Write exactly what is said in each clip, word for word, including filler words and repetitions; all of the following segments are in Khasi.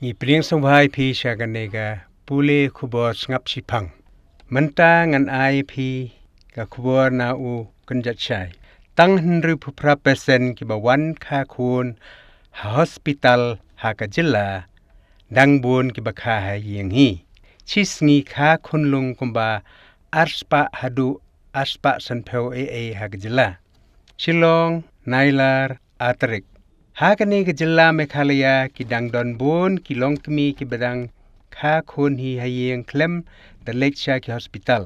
Ngi pdiang sngewbha ïa phi sha kane ka pule khubor sngap shiphang. Mynta ngan ai ïa phi ka khubor na u kynjat shai. Tang hynriew phew phra percent kiba wan kha khun ha hospital ha ka jylla, dang bun kiba kha ha ïing hi. Shi sngi kha khunlung kumba arspah haduh arspah sanphew ei ei ha ka jylla. Shillong, Nailar, Artarik. Ha kane ka jylla Meghalaya ki dang don bun ki longkmie kiba dang kha khun hi ha ïing khlem da leit sha ki hospital.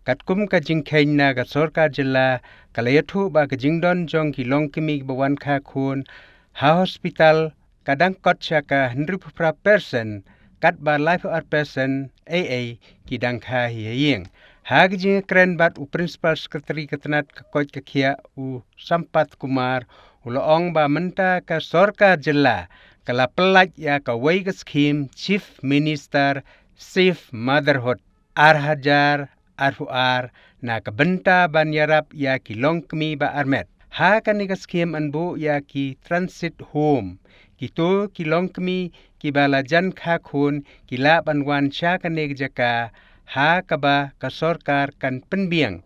Katkum ka jingkheiñ na ka sorkar jylla, ka la ïathuh ba ka jingdon jong ki longkmie kiba wan kha khun ha hospital ka dang kot sha ka hynriew phew phra percent, katba laiphew ar percent ei ei ki dang kha hi ha ïing. Ha ka jingkren bad u Principal Secretary ka tnat ka koit ka khiah, u Sampath Kumar, u la ong ba mynta ka sorkar jylla ka la pyllait ïa kawei ka skhim Chief Minister Safe Motherhood ar hajar arphew ar na ka bynta ban ïarap ïa ki longkmie ba armet. Ha kane ka skhim yn buh ïa ki transit home. Kito ki longkmie kiba la jan kha khun ki lah ban wan sha kane ka jaka ha kaba ka sorkar kan pynbiang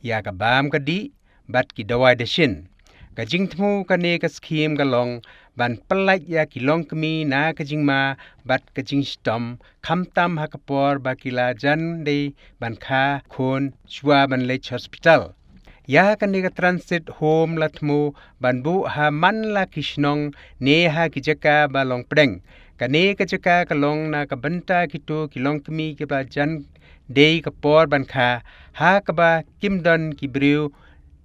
ïa ka bam ka dih bad ki dawai dashin. Ka jingthmu kane ka skhim ka long ban pyllait ïa ki longkmie na ka jingma bad ka jingshitom, khamtam ha ka por ba ki la jan dei ban kha khun shuwa ban leit hospital. Ïa kane ka transit home la thmu ban buh ha man la ki shnong ne ha ki jaka ba long pdeng. Kane ka jaka ka long na ka bynta kito ki longkmie kiba jan dei ka por ban kha, ha kaba kim don ki briew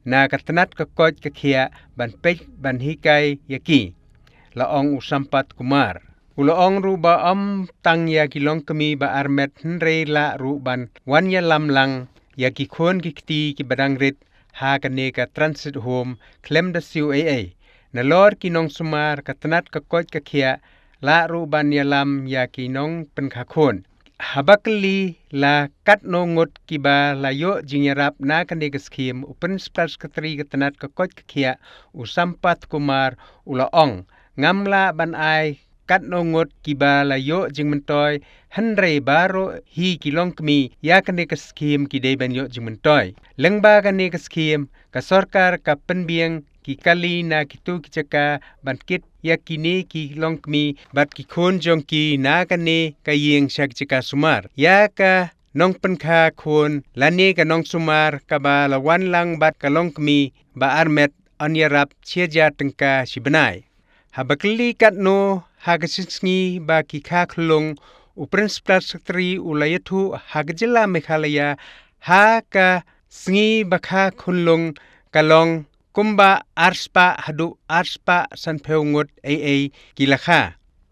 na ka tnat ka koit ka khiah ban peit ban hikai ïa ki, la ong u Sampath Kumar. U la ong ruh ba ym tang ïa ki longkmie ba armet hynrei lah ruh ban wan ïalam lang ïa ki khun ki kti kiba dang rit ha kane ka transit home khlem da siew ei ei. Nalor ki nongsumar ka tnat ka koit ka khiah lah ruh ban ïalam ïa ki nongpynkha khun. Haba kylli la katno ngut kiba la ïoh jingïarap na kane ka skhim, u Principal Secretary ka tnat ka koit ka khiah, u Sampath Kumar, u la ong, ngam lah ban ai katno ngut kiba la ïoh jingmyntoi, hynrei baroh hi ki longkmie ïa kane ka skhim ki dei ban ïoh jingmyntoi. Lyngba kane ka skhim, ka sorkar ka pynbiang ki kali na kito ki jaka ban kit ïa kine ki longkmie bad ki khun jong ki na kane ka ïing sha ki jaka sumar. Ïa ka nongpynkha khun lane ka nongsumar kaba la wan lang bad ka longkmie ba armet yn ïarap shi hajar tyngka shi bnai. Haba kylli katno ha ka jingsngi ba ki kha khunlung, u Principal Secretary u la ïathuh ha ka jylla Meghalaya ha ka sngi ba kha khunlung ka long kumba arspah haduh arspah sanphew ngut ei ei ki la kha.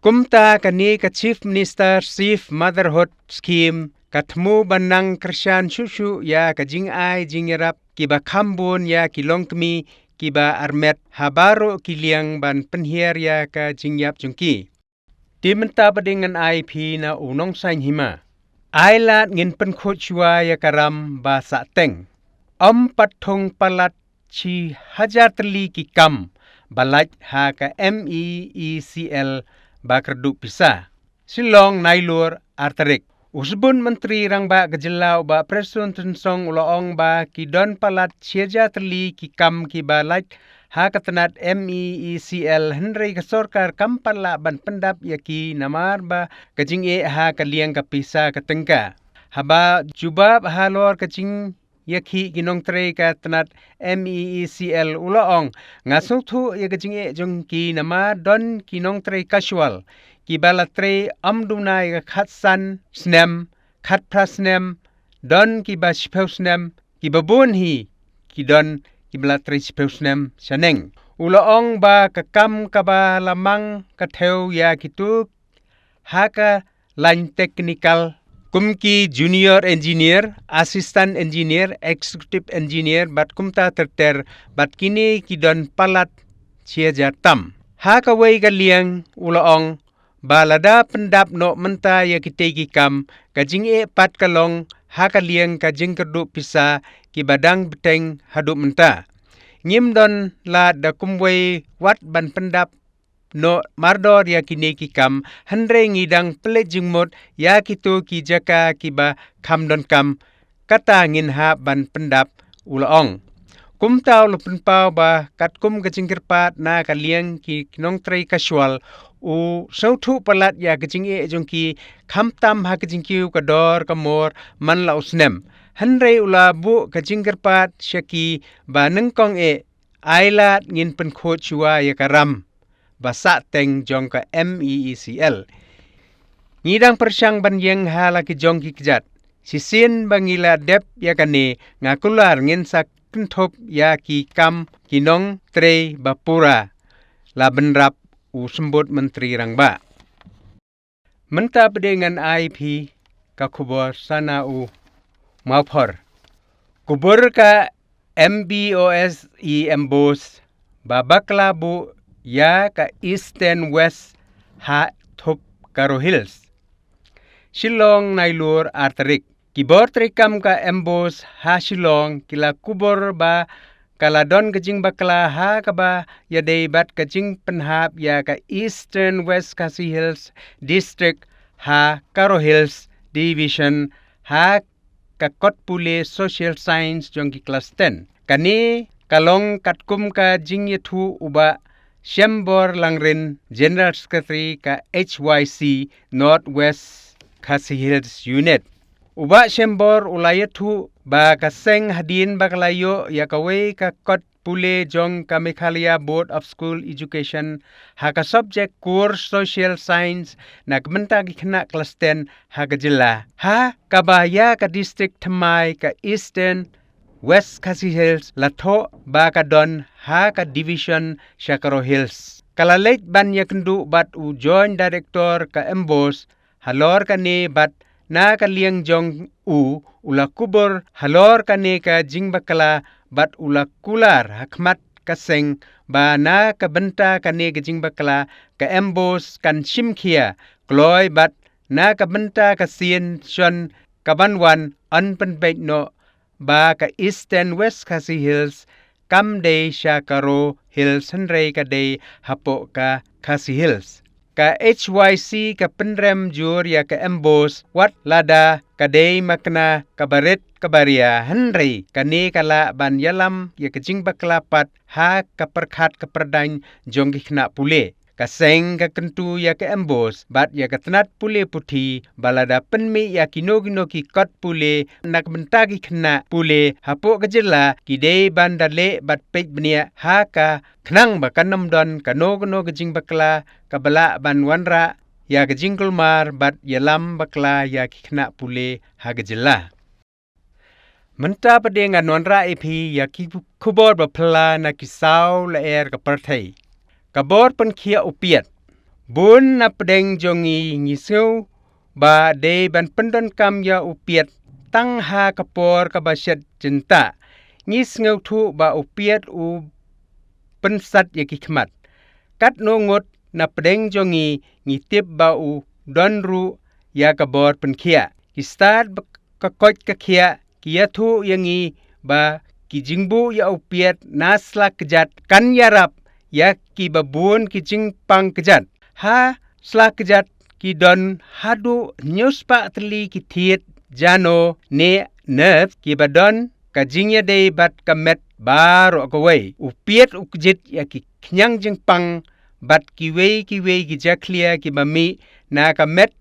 Kumta kane ka Chief Minister Safe Motherhood Scheme ka thmu ban nang kyrshan shuh shuh ïa ka jingai jingïarap kiba kham bun ïa ki longkmie kiba armet ha baroh ki liang ban pynhiar ïa ka jingïap jong ki. Te mynta pat ngan ai phi na u nongsaiñ hima. Ai lad ngin pynkhuid shuwa ïa ka ram ba sahteng. Ym pat thung palat shi hajar tylli ki kam ba lait ha ka MEECL ba kyrduh pisa. Shillong, Nailur, Artarik. U Sbun Myntri Rangbah ka jylla u Bah Prestone Tynsong u la ong ba ki don palat shi hajar tylli ki kam kiba lait ha ka tnat MEECL, hynrei ka sorkar kam pat lah ban pyndap ïa ki namar ba ka jingeh ha ka liang ka pisa ka tyngka. Haba jubab halor ka jing ïa ki ki nongtrei ka tnat MEECL u la ong, nga sngewthuh ïa ka jingeh jong ki namar don ki nongtrei casual kiba la trei ym duna ïa ka khatsan snem, khatphra snem, don kiba shiphew snem, kiba bun hi ki don kiba la trei shiphew snem shaneng. U la ong ba ka kam kaba la mang ka thew ïa kito ha ka lain technical kum ki junior engineer, assistant engineer, executive engineer bad kumta ter ter, bad kine ki don palat shi hajar tam. Ha kawei ka liang u la ong ba lada pyndap noh mynta ïa kitei ki kam, ka jingeh pat ka long ha ka liang ka jingkyrduh pisa kiba dang bteng haduh mynta. Ngim don lad da kumwei wat ban pyndap noh mardor ïa kine ki kam, hynrei ngi dang pynleit jingmut ïa kito ki jaka kiba kham donkam, kata ngin hap ban pyndap, u la ong. Kumta u la pynpaw ba katkum ka jingkyrpad na ka liang ki nongtrei casual, u sngewthuh palat ïa ka jingeh jong ki, khamtam ha ka jingkiew ka dor ka mor man la u snem. Hynrei u la buh ka jingkyrpad sha ki ba nyngkong eh, ai lad ngin pynkhuid shuwa ïa ka ram ba sah teng jong ka MEECL. Ngi dang pyrshang ban ïeng ha la ki jong ki kjat. Shisien ba ngi la dep ïa kane, nga kular ngin sa kynthup ïa ki kam ki nongtrei ba pura, la bynrap u Symbud Myntri Rangbah. Mynta pat de ngan ai phi ka khubor sa na u Mawphor. Khubor ka MBOSE MBOSE ba bakla buh ïa ka Eastern West ha thup Garo Hills. Shillong, Nailur, ar tarik. Ki bor treikam ka MBOSE ha Shillong ki la khubor ba ka la don ka jingbakla ha kaba ïadei bad ka jingpynhap ïa ka Eastern West Khasi Hills District ha Garo Hills Division ha ka kot pule Social Science jong ki klas ten. Kane ka long katkum ka jingïathuh u Bah Shembor Langrin, General Secretary ka HYC North West Khasi Hills Unit. U Bah Shembor u la ïathuh ba ka seng hadien ba ka la ïoh ïa kawei ka kot pule jong ka Meghalaya Board of School Education ha ka subject course Social Science na ka bynta ki khynnah klas ten ha ka jylla, ha kaba ïa ka district thymmai ka Eastern West Khasi Hills la thoh ba ka don ha ka division sha Garo Hills. Ka la leit ban ïakynduh bad u Joint Director ka MBOSE halor kane bad na ka liang jong u, u la khubor halor kane ka jingbakla bad u la kular ha khmat ka seng ba na ka bynta kane ka jingbakla ka MBOSE kan shim khia kloi bad na ka bynta ka sien shon kaban wan yn pynbeit noh ba ka Eastern West Khasi Hills kam dei sha Garo Hills hynrei ka dei hapoh ka Khasi Hills. Ka HYC ka pynrem jur ïa ka MBOSE wat lada ka dei makna kaba rit kaba ria hynrei kane ka lah ban ïalam ïa ka jingbakla pat ha ka pyrkhat ka pyrdaiñ jong ki khynnah pule. Ka seng ka kyntu ïa ka MBOSE bad ïa ka tnat pule puthi ba lada pynmih ïa kino kino ki kot pule na ka bynta ki khynnah pule hapoh ka jylla ki dei ban da leh bad peit bniah ha ka khnang ba kan ym don kano kano ka jingbakla kaba lah ban wanrah ïa ka jingkulmar bad ïalam bakla ïa ki khynnah pule ha ka jylla. Mynta pat de ngan wanrah ïa phi ïa ki khubor ba phylla na ki saw lyer ka pyrthei. Ka bor pynkhiah u piat. Bun na pdeng jong ngi ngi sngew ba dei ban pyndonkam ïa u piat tang ha ka por kaba shet jyntah. Ngi sngewthuh ba u piat u pynsat ïa ki khmat. Katno ngut na pdeng jong ngi ngi tip ba u don ruh ïa ka bor pynkhiah. Ki stad ba ka koit ka khiah ki ïathuh ïa ngi ba ki jingbuh ïa u piat na sla kjat kan ïarap ïa kiba bun ki jingpang kjat. Ha sla kjat ki don haduh hynñiew spah tylli ki thied jano ne nerve kiba don ka jingïadei bad ka met baroh kawei. U piat u kjit ïa ki khñiang jingpang bad kiwei kiwei ki jakhlia kiba mih na ka met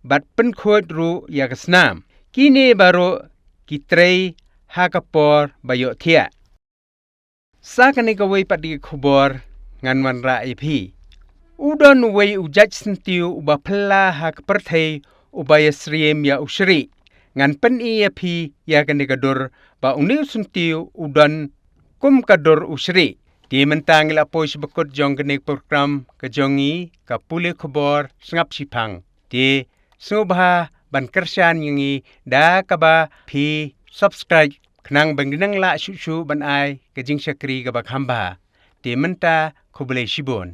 bad pynkhuid ruh ïa ka snam. Kine baroh ki trei ha ka por ba ïohthiah. Sa kane kawei pat de ka khubor ngan wanrah ïa phi. U don uwei u jait syntiew uba phylla ha ka pyrthei uba ïasyriem ïa u shrieh. Ngan pyni ïa phi ïa kane ka dur ba une u syntiew u don kum ka dur u shrieh. Te mynta ngi la poi sha ba kut jong kane ka program ka jong ngi ka pule khubor sngap shiphang. Te sngewbha ban kyrshan ïa ngi da kaba phi subscribe khnang ba ngin nang lah shuh shuh ban ai ka jingshakri kaba kham bha. Te mynta khublei shibun.